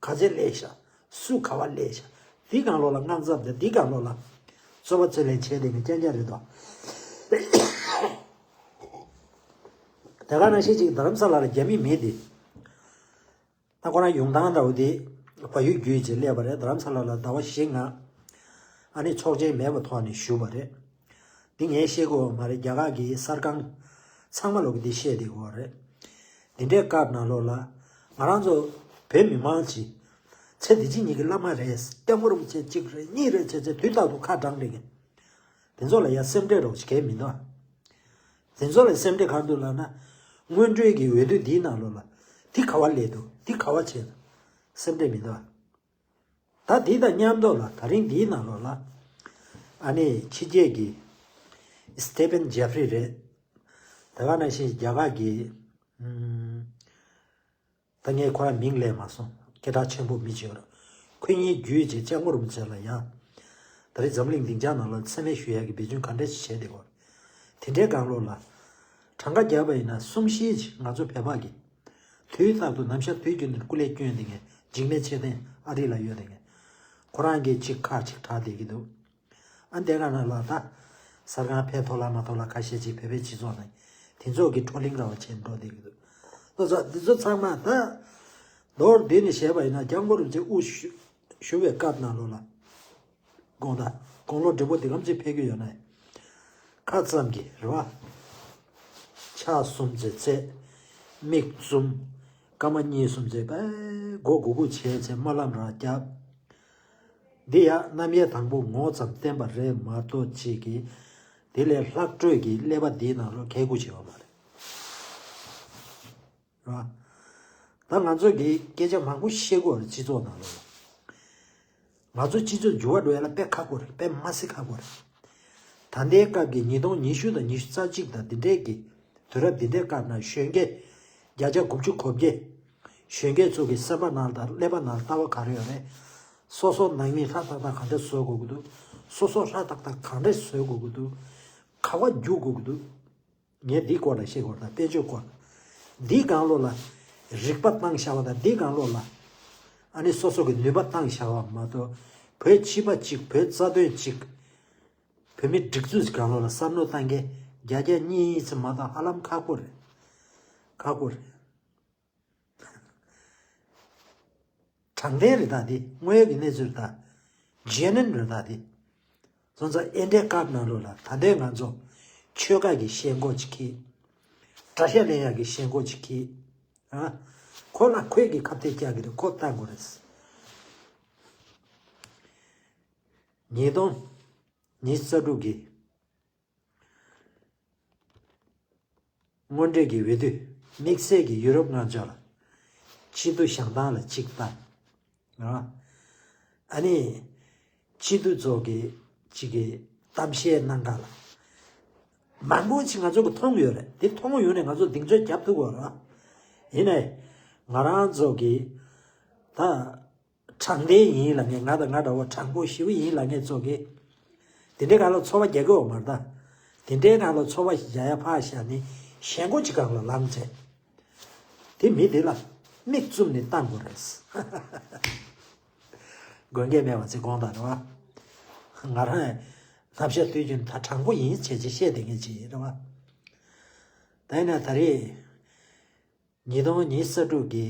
ཀ་ག་ཚད་སླེབས་ཤག་སུ་ག་བ་སླེབས་ཤག་འདི་སྒང་ལོགས་ལ་དངངས་འཚབ་དང་འདི་སྒང་ལོགས་ལ་རྩོད་པ་རྩོད་ལེན་བྱས་བསྡད་མཁན་རྐྱང་རྐྱང་རེད་དོ། དེ་ག་ནང་བཞིན་ཅིག་རྡ་རམ་ས་ལ་ལ་རྒྱ་མི་མི་འདི། ད་ཁོ་རང་ཡོང་སྟངས་འདྲ་བོ་དེ་བལ་ཡུལ་བརྒྱུད་བྱས་སླེབས་པ་རེད། རྡ་རམ་ས་ལ་ལ་ཟླ་བ་བཞི་ལྔ་ཨ་ནི་ཆོག་མཆན་མེད་པའི་ཐོག་ནས་བཞུགས་པ་རེད། འདི་ངས་བཤད་དགོས་པ་མ་རེད། རྒྱ་གར་གྱི་གསར་ཁང་ཚང་མ་ལོག་གི་འདི་བཤད་བསྡད་ཡོད་རེད། འདི་འདྲའི་སྐབས་ནང་ལོགས་ལ་ང་རང་ཚོ་བོད་མི་མང་ཅིག་ཚེ་འདི་ཕྱི་གཉིས་ཀྱི་བླ་མ་རེད། སྐྱབས་མགོན་རིན་པོ་ཆེ་གཅིག་རེད་གཉིས་རེད་བྱས་བྱས་དུས་རྟག་ཏུ་ཁ་བགྲང་བསྡད་མཁན། དེ་ཚོ་ལ་ཡང་སེམས་ཁྲལ་རོགས་བྱེད་མཁན་མི་འདུག་དེ་ཚོ་ལ་སེམས་ཁྲལ་ག་རེ་འདུག་ལབ་ན། སྔོན་འགྲོའི་གི་འོས་བསྡུ་འདིའི་ནང་ལོགས་ལ་འདི་ག་བ་སླེབས་འདུག་འདི་ག་བ་བྱས་འདུག་སེམས་ཁྲལ་མི་འདུག་ད་འདི་དང་མཉམ་དུ་ལ་ད་རིང་འདིའི་ནང་ལོགས་ལ་ཨ་ནི་ཕྱི་རྒྱལ་གྱི་སི་ཏེ་ཕན་ཇེ་ཧྥི་རི་རེད། དེ་ག་ནང་བཞིན་རྒྱ་གར་གྱི་ཨམ། ད་ངས་ཁོ་རང་མིང་ལབ་མ་སོང་། སྐད་གྲགས་ཆེན་པོ་མི་ཅིག་ཡོད་རེད། ཁོ་གཉིས་བརྒྱུད་བྱས་སྐྱབས་མགོན་རིན་པོ་ཆེ་ལ་ཡང་། ད་རེས་འཛམ་གླིང་སྡིངས་ཆ་ནང་ལ་མཚན་སྨད་ཞུ་ཡག་གི་འབད་བརྩོན་ག་འདྲ་ཞིག་བྱས་བསྡད་ཡོད་རེད། དེ་འདྲའི་སྒང་ལོགས་ལ། གྲངས་ཀ་བརྒྱབ་པ་ཡིན་ན་གསུང་བཤད་ཅིག་ང་ཚོ་བོད་པ་གི། དུས་རྟག་ཏུ་ནམ་ཞག་དུས་རྒྱུན་དུ་སྐུ་ལས་བསྐྱོན་བསྡད་མཁན་འཇིགས་མེད་ཆོས་ལྡན་ཨ་རི་ལ་ཡོད་བསྡད་མཁན། ཁོ་རང་གིས་ཅིག་ཁག་ཅིག་གྲགས་བསྡད་ཀྱི་འདུག་ཨ་འདས་ག་ན་ལ་ད། གསར་ཁང་ཕེབས་ཐོག་ལ་མ་ཐོག་ལ་ཁ་ཤས་ཅིག་བོད་པའི་སྤྱི་ཚོགས་ནང་། དེ་ཚོ་གི་བགྲོ་གླེང་ར་བ་བྱས་འགྲོ་བསྡད་ཀྱི་འདུག་ལོ་ཚོ་འདི་ཚོ་ཚང་མ་ད། མདོར་བསྡུས་ནས་བཤད་པ་ཡིན་ན་སྐྱབས་མགོན་རིན་པོ་ཆེ་དབུ་བཞུ་བཞུགས་པའི་སྐབས་ནང་ལོགས་ལ། དགོངས་དག་དགུང་ལོ་བགྲེས་པོ་འདི་གམ་ཅིག་ཕེབས་ཀྱི་ཡོད་ན། ཁ་ཙམ་གྱི་རེད་བ། ཕྱག་གསུམ་ཙེ་ཚེ། མིག་བཙུམ། སྐར་མ་གཉིས་གསུམ་ཙེ་པའི་མགོ་གུག་གུག་བྱས་ཚེ་སྨོན་ལམ་རང་བརྒྱབ། འདི་ཡང་རྣམ་དབྱེ་དང་པོ་ངོ་ཙམ་བསྟན་པ་རེད་མ་གཏོགས་ཅིག་གིས། དེ་ལས་ལྷག་སྤྲོས་ཀྱི་ཀླད་པ་འདིའི་ནང་ལོགས་གས་དགུ་བྱེད་པ་མ་རེད། རེད་བ། ད་ང་ཚོ་གིས་སྐད་ཆ་མང་པོ་བཤད་དགོས་རེད་སྤྱི་ཚོགས་ནང་ལོགས་ལ། ང་ཚོ་སྤྱི་ཚོགས་འགྱུར་བ་འགྲོ་ཡ་ལ་དཔེ་ཁག་པོ་རེད། དཔེ་མ་སྲིད་ཁག་པོ་རེད། ད་ལྟའི་སྐབས་ཀྱི་ཉིས་སྟོང་ཉི་ཤུ་དང་ཉི་ཤུ་རྩ་གཅིག་དང་འདི་འདྲའི་གི་དུས་རབས་འདི་འདྲའི་སྐབས་ན་གཞོན་སྐྱེས་བརྒྱ་ཆ་དགུ་བཅུ་གོ་བརྒྱད། གཞོན་སྐྱེས་ཚོ་གི་སེམས་པ་ནང་དང་ཀླད་པ་ནང་ལྟ་བ་ག་རེ་ཡོད་རེད། སོ་སོ་ནང་མི་ཧྲ་ཏག་ཏག་ག་འདྲ་བཟོ་དགོས་ཀྱི་འདུག་སོ་སོ་ཧྲ་ཏག་ཏག་ག་འདྲ་བཟོ་དགོས་ཀྱི་འདུག་ག་བ་རྒྱུག་དགོས་ཀྱི་འདུག་ངས་འདིའི་སྐོར་ལ་བཤད་དགོས་ད། དཔལ་འབྱོར་སྐོར་ལ། འདིའི་སྒང་ལོགས་ལ་རིག་པ་བཏང་བཞག་པ་དང་། འདིའི་སྒང་ལོགས་ལ་ཨ་ནི་སོ་སོ་གི་ནུས་པ་བཏང་བཞག་པ་མ་གཏོགས། བོད་སྤྱི་པ་གཅིག་བོད་རྩ་དོན་གཅིག་བོད་མི་སྒྲིག་འཛུགས་ཀྱི་སྒང་ལོགས་ལ་བསམ་བློ་བཏང་མཁན་བརྒྱ་ཆ་གཉིས་ཙམ་མ་གཏོགས་ཧ་ལམ་ཁག་པོ་རེད། ཁག་པོ་རེད། དྲང་བདེན་རེད་ད་འདི། དངོས་ཡོད་ཀྱི་གནས་ཚུལ་རེད་ད། ཇེ་ནན་རེད་ད་འདི། སོང་ཙང་ཨེ་འདྲའི་སྐབས་ནང་ལོགས་ལ་ད་ལྟའི་ང་ཚོ་ཆོལ་ཁ་གི་ཞེན་ཁོག་ཅིག་གིས། དགྲ་ཤ་ལེན་ཡག་གི་ཞེན་ཁོག་ཅིག་གིས། ཨ། ཁོ་ལ་ཁོས་ཀྱི་ཁ་གཏད་བཅག་གི་རེད། ཁོ་བཏང་དགོས་རེད། ཉིས་སྟོང་ཉི་ཤུ་རྩ་དྲུག་གི་དངོས་འབྲེལ་གྱི་འོས་བསྡུ། དམིགས་བསལ་གྱི་ཡུ་རོབ་མངའ་ཆོག་ལ་སྤྱི་འཐུས་བཞེངས་སྟངས་ལ་གཅིག་དང་། ཨ་ནི་སྤྱི་འཐུས་ཚོ་གི་གཅིག་གི་གཏམ་བཤད་གནང་ག་ལ་མང་པོ་ཅིག་ང་ཚོ་གི་མཐོང་ཡོད་རེད། དེ་མཐོང་ཡོང་ནས་ང་ཚོ་གདེང་ཚོད་རྒྱབ་ཐུབ་དགོས་རེད། ཡིན་ནའི་ང་རང་ཚོ་གི་ད། དྲང་བདེན་ཡིན་ལབ་མཁན། ང་དང་ང་འདྲ་བོ་དྲང་པོ་ཞེ་པོ་ཡིན་ལབ་མཁན་ཚོ་གིས། དེ་འདྲའི་སྒང་ལ་ཚོར་བ་རྒྱག་གི་ཡོད་མ་རེད་ད། དེ་འདྲའི་སྒང་ལ་ཚོར་བ་བཞག་ཡ་ཕར་བཞག་ནས་ཞེན་ཁོག་ཅིག་སྒང་ལ་ལངས་བྱས། དེ་མི་དེ་ལ་མིག་བཙུམ་ནས་བཏང་དགོས་རེད། དགོས་མཁན་མེད་པ་ཅིག་དགོངས་དག་རེད་བ། ང་རང་ཡང་སྣ་ཤ་དུས་རྒྱུན་ད་དྲང་པོ་ཡིན་བྱས་བྱས་བཤད་བསྡད་མཁན་ཅིག་ཡིན་རེད་བ། ད་ཡིན་ན་ད་རེས། ཉིས་སྟོང་ཉི་ཤུ་རྩ་དྲུག་གི་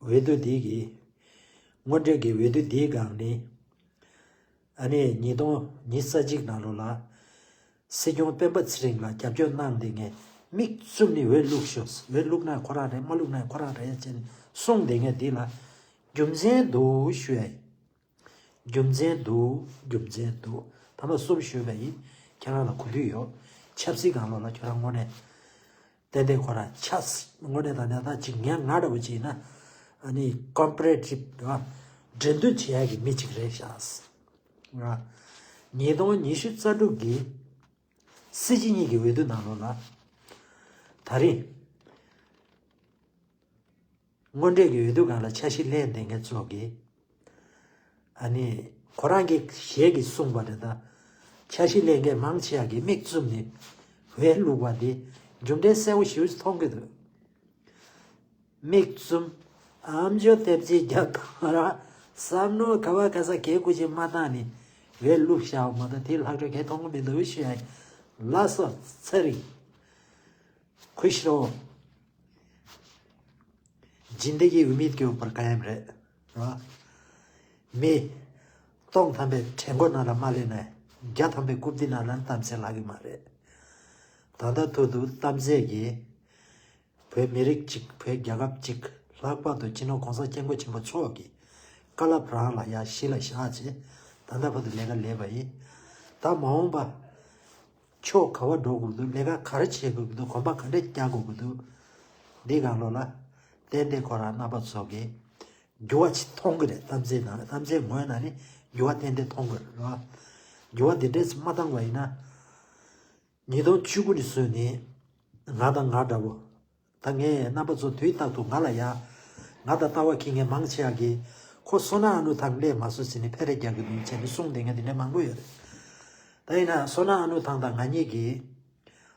འོས་བསྡུ་འདི་གི། དངོས་འབྲེལ་གྱི་འོས་བསྡུ་འདིའི་སྒང་ནས། ཨ་ནི་ཉིས་སྟོང་ཉི་ཤུ་རྩ་གཅིག་ནང་ལོགས་ལ། སྲིད་སྐྱོང་སྤེན་པ་ཚེ་རིང་ལ་རྒྱབ་སྐྱོར་གནང་བསྡད་མཁན་མིག་བཙུམ་ནས་འོས་བླུགས་ཤོག་འོས་བླུགས་ན་ཁོ་རང་རེད། མ་བླུགས་ན་ཁོ་རང་རེད་ཅེས་གསུངས་བསྡད་མཁན་འདི་ལ་རྒྱུ་མཚན་འདུག་ཞུ་ཡ་ཡིན། རྒྱུ་མཚན་འདུག་རྒྱུ་མཚན་འདུག་ཐ་མ་གསུམ་ཞུས་པ་ཡིན། ཁྱེད་རང་ལ་གོ་དུས་ཡོད། ཆབ་སྲིད་སྒང་ལོགས་ལ་ཁྱོད་རང་དངོས་གནས་ཏན་ཏན་ཁོ་རང་ཆགས། དངོས་གནས་དང་གནས་སྟངས་ཅིག་ངས་ང་འདྲ་བོ་ཅིག་ཡིན་ན། ཨ་ནི་ཀོམ་པ་རེ་ཊིབ་འགྲན་བསྡུར་བྱེད་ཡག་གི་མི་ཅིག་རེད་ཤག་ཉིས་སྟོང་ཉི་ཤུ་རྩ་དྲུག་གི་སྲིད་སྤྱི་གཉིས་ཀྱི་འོས་བསྡུ་ནང་ལོགས་ལ། ད་རེས། དངོས་འབྲེལ་གྱི་འོས་བསྡུ་སྒང་ལ་འཆར་གཞི་ལེན་བསྡད་མཁན་ཚོ་གིས། ཨ་ནི་ཁོ་རང་གི་ཞལ་གྱིས་གསུངས་པ་རེད་ད། འཆར་གཞི་ལེན་མཁན་མང་ཆེ་བ་གིས་མིག་བཙུམ་ནས་འོས་བླུགས་པ་འདི་རྒྱུ་འབྲས་གསལ་པོ་ཞེ་པོ་ཅིག་མཐོང་གི་འདུག་མིག་བཙུམ། ཨམ་ཅོག་ལྟེབ་ཅིག་རྒྱབ་དང་ར། བསམ་མནོ་ག་བ་ག་ས་གས་ཁུ་ཅིག་མ་བཏང་ནས་འོས་བླུགས་བཞག་པ་མ་གཏོགས་དེའི་ལྷག་འཕྲོ་གས་མཐོང་གི་མི་འདུག་ཞུ་ཡ་ཡིན། ལགས་སོ་ཚེ་རིང་། खुश रहो। जिंदगी उम्मीद के ऊपर कायम रहे। རེད་བ། མི་སྟོང་ཐམ་པའི་གྲལ་མགོ་ནང་ལ་མ་སླེབས་ན། བརྒྱ་ཐམ་པའི་རྐུབ་སྟེགས་ནང་ལ་གཏམ་ཚེ་ལྷག་གི་མ་རེད། ད་ལྟ་ཐོག་ཏུ་གཏམ་ཚེ་གིས་བོད་མི་རིགས་གཅིག་བོད་རྒྱལ་ཁབ་གཅིག་ལྷག་པར་དུ་སྤྱི་ནོར་གོང་ས་སྐྱབས་མགོན་ཆེན་པོ་མཆོག་གི་བཀའ་སློབ་རང་ལ་ཡ་གཞི་ལ་བཞག་བྱས། ད་ལྟ་བར་དུ་ལས་ཀ་ལས་པ་ཡིན། ད་མ་འོངས་པ། ཕྱོགས་ག་བ་འགྲོ་དགོས་འདུག་ལས་ཀ་ག་རེ་བྱེད་དགོས་ཀྱི་འདུག་གོམ་པ་ག་འདྲས་རྒྱག་དགོས་ཀྱི་འདུག་འདི་སྒང་ལོགས་ལ་ཏན་ཏན་ཁོ་རང་རྣམ་པ་ཚོ་གིས་འགྱུར་བ་ཅིག་མཐོང་གི་རེད། གཏམ་ཚེ་ནང་གཏམ་ཚེ་ངོས་ནང་ནས་འགྱུར་བ་ཏན་ཏན་མཐོང་གི་རེད་བ། འགྱུར་བ་འདི་འདྲས་མ་བཏང་བ་ཡིན་ན། ཉིས་སྟོང་བཅུ་དགུ་ནས་བཟུང་ནས་ང་དང་ང་འདྲ་བོ། ད་ངས་རྣམ་པ་ཚོ་དུས་རྟག་ཏུ་ང་ལ་ཡ། ང་དང་ལྟ་བ་ཁེངས་མཁན་མང་ཆེ་བ་གིས་ཁོ་སོ་ན་ཨ་ནུ་ཐང་སླེབས་མ་སོང་ཟེར་ནས་ཕེ་རེ་རྒྱག་གི་འདུག་བྱས་ནས་གསུངས་བསྡད་མཁན་དེ་འདྲ་མང་པོ་ཡོད་རེད། ད་ཡིན་ན་སོ་ན་ཨ་ནུ་ཐང་དང་ང་གཉིས་ཀྱིས།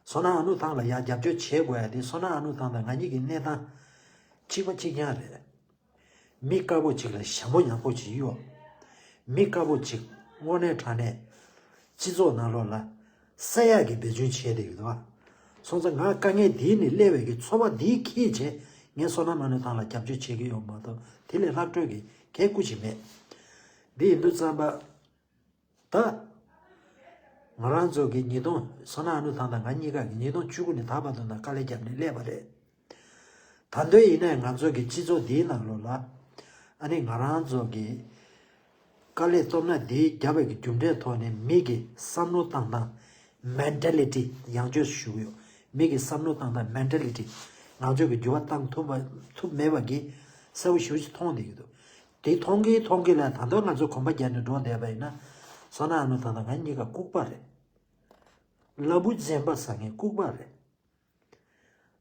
སོ་ན་ཨ་ནུ་ཐང་ལ་ཡ་རྒྱབ་སྐྱོར་བྱེད་དགོས་ཡ་དེ་སོ་ན་ཨ་ནུ་ཐང་དང་ང་གཉིས་ཀྱི་གནས་སྟངས་གཅིག་པ་གཅིག་རྐྱང་རེད། མི་དཀར་པོ་གཅིག་ལ་ཞྭ་མོ་ཡག་པོ་གཅིག་གཡོགས། མི་དཀར་པོ་གཅིག་དངོས་གནས་དྲང་གནས་སྤྱི་ཚོགས་ནང་ལོགས་ལ་བསད་ཡག་གི་འབད་བརྩོན་བྱས་བསྡད་ཡོད་དོ། སོང་ཙང་ང་དཀའ་ངལ་འདིའི་ནས་སླེབས་པའི་གི་ཚོར་བ་འདིའི་ཁྱེད་བྱས་ངས་སོ་ན་ཨ་ནུ་ཐང་ལ་རྒྱབ་སྐྱོར་བྱེད་ཀྱི་ཡོད་མ་གཏོགས་དེ་ལས་ལྷག་འཕྲོས་ཀྱི་གལ་སྐུ་ཅིག་མེད། འདི་ཡིན་དུས་ཙམ་པ། ད། ང་རང་ཚོ་གི་ཉིས་སྟོང་སོ་ན་ཨ་ནུ་ཐང་དང་ང་གཉིས་ཀ་གི་ཉིས་སྟོང་བཅུ་དགུ་ནས་ད་བར་དུ་ན་དཀའ་ལས་བརྒྱབ་ནས་སླེབས་པ་རེད། ད་དུང་ཡིན་ནའི་ང་ཚོ་གི་སྤྱི་ཚོགས་འདིའི་ནང་ལོགས་ལ། ཨ་ནི་ང་རང་ཚོ་གི་དཀའ་ལས་སྟོབས་ན་འདི་བརྒྱབ་པའི་གི་རྒྱུ་འབྲས་ཐོག་ནས་མི་གི་བསམ་བློ་བཏང་སྟངས་མེན་ཊེ་ལི་ཊི་ཡང་བསྐྱར་ཞུ་གི་ཡོད། མི་གི་བསམ་བློ་བཏང་སྟངས་མེན་ཊེ་ལི་ཊི་ང་ཚོ་གི་འགྱུར་བ་བཏང་ཐུབ་པ་ཐུབ་མེད་པ་གི་གསལ་པོ་ཞེ་པོ་ཅིག་མཐོང་བསྡད་ཀྱི་འདུག་དེ་མཐོང་གི་མཐོང་གི་ལ་ད་དུང་ང་ཚོ་གོམ་པ་རྒྱག་ནས་འགྲོ་བསྡད་པ་ཡིན་ན། སོ་ན་ཨ་ནུ་ཐང་དང་ང་གཉིས་ཀ་ལྐུགས་པ་རེད། ལ་བུ་བཙན་པ་ཟ་མཁན་ལྐུགས་པ་རེད།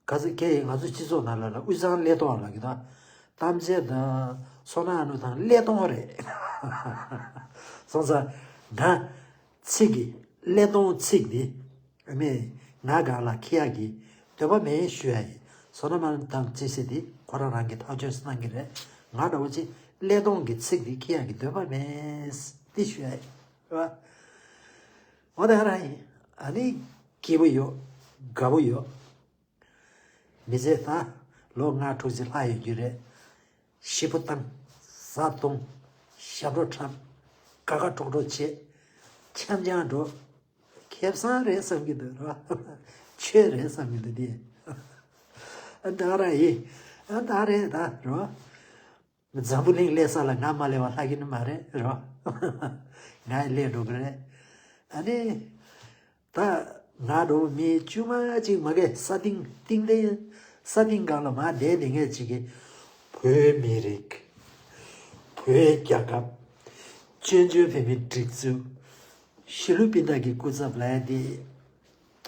ག་ཚོད་ཁྱེད་ཡིས་ང་ཚོ་སྤྱི་ཚོགས་ནང་ལ་ལ་དབུས་གཙང་ཀླད་སྟོང་ལ་གི་ད། གཏམ་ཚེ་ད་སོ་ན་ཨ་ནུ་ཐང་ཀླད་སྟོང་རེད། སོང་ཙང་ང་ཚིག་གི་ཀླད་སྟོང་ཚིག་འདི་ཨ་མས་ང་སྒང་ལ་ཁྱི་ཡག་གི་ འདོད་པ་མེད་ཞུ་ཡ་ཡིན། བསོད་ནམས་དང་བཅས་སྲིད་དེ་ཁོ་རང་རང་གིས་ཐག་གཅོད་གནང་གི་རེད། ང་འདྲ་བོ་ཅིག་ཀླད་སྟོང་གི་ཚིག་དེ་ཁྱི་ཡག་གི་འདོད་པ་མེད་དེ་ཞུ་ཡ་ཡིན། རེད་བ། འོ་ད་ར་ཡིན། ཨ་ནི་སྐྱིད་པོ་ཡོད། དགའ་པོ་ཡོད། མི་ཚེ་ད་ལོ་ལྔ་དྲུག་ཅིག་ལྷག་ཡོད་རྒྱུ་རེད། ཤི་བོ་བཏང་། བཟའ་བཏུང་། ཞབས་བྲོ་འཁྲབ། དགའ་དགའ་སྤྲོ་སྤྲོ་བྱེད། འཆམ་འཆམ་འགྲོ། ཁེ་བཟང་རེད་བསམ་གྱི་འདུག་ར། ཆོས་རེད་བསམ་གྱི་འདུག་དེ། ཨ་ད་ར་ཡིན། ཨ་ད་རེད་ད་ར། འཛམ་བུ་གླིང་སླེབས་ས་ལ་ང་མ་སླེབས་པ་ལྷག་གི་ནི་མ་རེད་ར། ང་ཡི་སླེབས་འགྲོ་གི་རེད། ཨ་ནི། ད་ང་འགྲོ་མི་བཅུ་མ་གཅིག་མ་གས་ས་སྟེང་སྟེང་དེ་ས་སྟེང་སྒང་ལ་མ་བསྡད་དེ་ངས་གཅིག་གི་བོད་མི་རིགས། བོད་རྒྱལ་ཁབ། བཙན་བྱོལ་བོད་མིའི་སྒྲིག་འཛུགས། ཤི་ལུ་པིན་ཏ་གི་སྐུ་ཚབ་ལ་ཡ་དེ་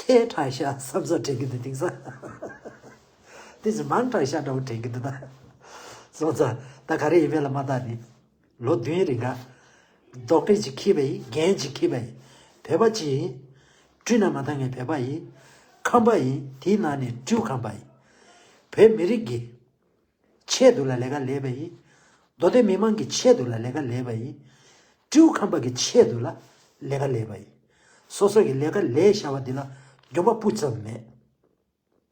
ཁྱད་དྲག་ཤག་བསམ་ས་དྲན་གི་འདུག་དེང་སང་། དེ་ཚོ་མང་དྲག་ཤག་འདྲ་བོ་དྲན་གི་འདུག་ད། སོང་ཙང་ད་ག་རེ་ཡིན་མིན་ལ་མ་བལྟ་ནི། ལོ་བདུན་རིང་ག་རྡོག་ཁྲེས་ཅིག་འཁྱེར་བ་ཡིན། རྒྱན་ཅིག་འཁྱེར་བ་ཡིན། བོད་པ་ཅིག་ཡིན། སྤྲུལ་ན་མ་བཏང་མཁན་བོད་པ་ཡིན། ཁམས་པ་ཡིན། དེའི་ནང་ནས་སྤྲུལ་ཁམས་པ་ཡིན། བོད་མི་རིགས་ཀྱི་ཆེད་དུ་ལ་ལས་ཀ་ལས་པ་ཡིན། མདོ་སྟོད་མི་མང་གི་ཆེད་དུ་ལ་ལས་ཀ་ལས་པ་ཡིན། སྤྲུལ་ཁམས་པ་གི་ཆེད་དུ་ལ་ལས་ཀ་ལས་པ་ཡིན། སོ་སོ་གི་ལས་ཀ་ལས་བཞག་པ་འདི་ལ་འགྱོད་པ་སྤུ་ཙམ་མེད།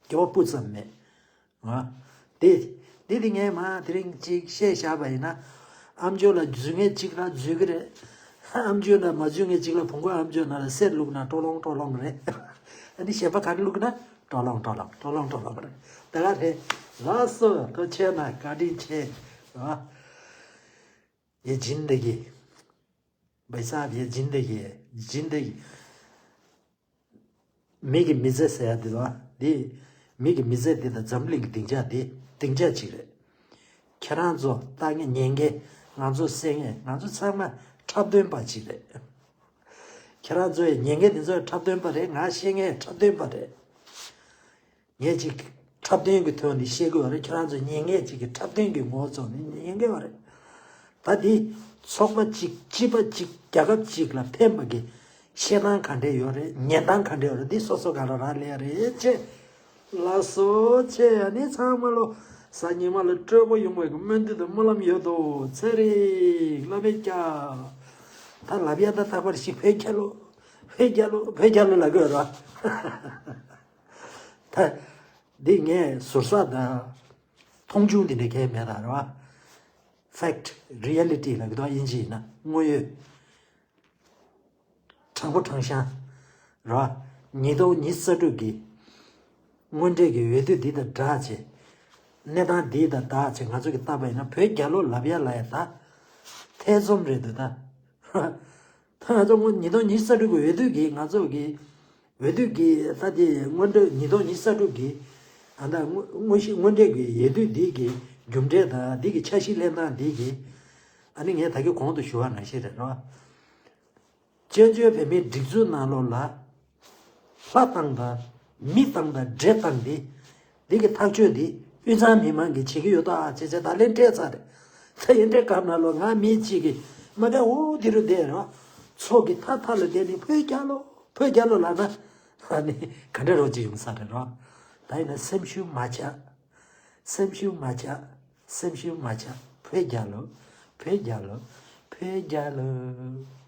སྐྱེ་བ་སྤུ་ཙམ་མེད། ང་། དེ། དེ་དེ་ངས་མ་དེ་རིང་ཅིག་བཤད་བཞག་པ་ཡིན་ན། ཨམ་ཅོག་ལ་འཛུལ་མཁན་ཅིག་ལ་འཛུལ་གི་རེད། ཨམ་ཅོག་ལ་མ་འཛུལ་མཁན་ཅིག་ལ་བོང་གུ་ཨམ་ཅོག་ནང་ལ་གསེར་བླུགས་ན་ཀྲོ་ལོང་ཀྲོ་ལོང་རེད། ཨ་ནི་གཞན་པ་ག་རེ་བླུགས་ན་ཀྲོ་ལོང་ཀྲོ་ལོང་ཀྲོ་ལོང་ཀྲོ་ལོང་རེད། ད་ག་རེད། ལགས་སོ། ཐུགས་རྗེ་གནང་། བཀའ་དྲིན་ཆེ། རེད་བ། ये जिंदगी, भाई साहब, ये जिंदगी है, जिंदगी। མི་གི་མི་ཚེ་ཟེར་ཡ་འདི་ལ། འདི། མི་གི་མི་ཚེ་འདི་དང་འཛམ་གླིང་གི་སྡིངས་ཆ་འདི་སྡིངས་ཆ་གཅིག་རེད། ཁྱེད་རང་ཚོ་ལྟ་མཁན་ཉན་མཁན། ང་ཚོ་གསན་མཁན། ང་ཚོ་ཚང་མ་འཁྲབ་སྟོན་པ་གཅིག་རེད། ཁྱེད་རང་ཚོ་ཉན་མཁན་དེ་ཚོ་འཁྲབ་སྟོན་པ་རེད། ང་བཤད་མཁན་འཁྲབ་སྟོན་པ་རེད། ངས་ཅིག་འཁྲབ་སྟོན་གྱི་ཐོག་ནས་བཤད་དགོས་པ་རེད། ཁྱེད་རང་ཚོ་ཉན་མཁན་ཅིག་གི་འཁྲབ་སྟོན་གྱི་ངོ་བོ་བཙོང་ནས་ཉན་དགོས་པ་རེད། ད་འདི་ཚོགས་པ་གཅིག་སྤྱི་པ་གཅིག་རྒྱལ་ཁབ་གཅིག་ལ་ཕན་པ་གི་བཤད་སྟངས་ག་འདྲས་ཡོད་རེད། ཉན་སྟངས་ག་འདྲས་ཡོད་རེད། འདི་སོ་སོ་ག་ལ་རག་ལས་རེད་ཅེས། ལགས་སོ་ཅེས། ཨ་ནི་ཚང་མ་ལོ་གཟའ་ཉི་མ་ལ་སྤྲོ་པོ་ཡོང་བའི་སྨོན་འདུན་དང་སྨོན་ལམ་ཡོད་དོ། ཚེ་རིང་ལ་མེད་ཀྱ། ད་ལབ་ཡ་ད་ཐག་པར་ཞིག་བོད་རྒྱལ་ལོ། བོད་རྒྱལ་ལོ། བོད་རྒྱལ་ལོ་ལབ་དགོས་ར། ད། འདི་ངས་ཟུར་ཟ་དང་། མཐོང་ཆུང་འདི་འདྲ་གང་ཡང་མེད་ད་རེད་བ། Fact, reality ལབ་ཀྱི་འདུག་དབྱིན་ཇི་ཡིན་ན་དངོས་ཡོད། དྲང་པོ་དྲང་བཞག་རེད་བ། ཉིས་སྟོང་ཉི་ཤུ་རྩ་དྲུག་གི་དངོས་འབྲེལ་གྱི་འོས་བསྡུ་འདི་དང་སྦྲགས་བྱས། གནས་སྟངས་འདི་དང་སྦྲགས་བྱས་ང་ཚོ་གི་ལྟ་བ་ཡིན་ན་བོད་རྒྱལ་ལོ་ལབ་ཡ་ལབ་ཡ་ད། ཐེ་ཚོམ་རེད་འདུག་ད། ད་ང་ཚོ་སྔོན་ཉིས་སྟོང་ཉི་ཤུ་རྩ་དྲུག་གི་འོས་བསྡུ་གི་ང་ཚོ་གི་འོས་བསྡུ་གི་ད་དེ་སྔོན་འགྲོ་ཉིས་སྟོང་ཉི་ཤུ་རྩ་དྲུག་གི་ཨ་ད་དངོས་དངོས་གཞི་དངོས་འབྲེལ་གི་འོས་བསྡུ་འདི་གི་རྒྱུ་འབྲས་དང་འདི་གི་འཆར་གཞི་ལེན་སྟངས་འདི་གི་ཨ་ནི་ངས་ད་གི་གོང་དུ་ཞུ་བ་ནང་བཞིན་རེད་རོ། བཙན་བྱོལ་བོད་མིའི་སྒྲིག་འཛུགས་ནང་ལོགས་ལ་ལྷ་བཏང་དང་མི་བཏང་དང་འདྲེ་བཏང་འདི། འདི་གི་ཐག་གཅོད་འདི་དབུས་གཙང་མི་མང་གིས་བྱེད་ཀྱི་ཡོད་ད་ཅེས་བྱས་ད་ལན་སྤྲད་ཚར་རེད། ད་ཡིན་འདྲའི་སྐབས་ན་ལོ་ང་མི་གཅིག་གིས་མ་བསྡད་འོ་འདི་རུ་བསྡད་ར། ཚོགས་ཀྱི་མཐའ་མཐའ་ལ་བསྡད་ནས་བོད་རྒྱལ་ལོ། བོད་རྒྱལ་ལོ་ལབ་ན་ཨ་ནི་ག་འདྲ་རོགས་ཅིག་ཡོང་ས་རེད་རོ། ད་ཡིན་ན་སེམས་ཤུགས་མ་ཆག་སེམས་ཤུགས་མ་ཆག་སེམས་ཤུགས་མ་ཆག་བོད་རྒྱལ་ལོ། བོད་རྒྱལ་ལོ། བོད་རྒྱལ་ལོ།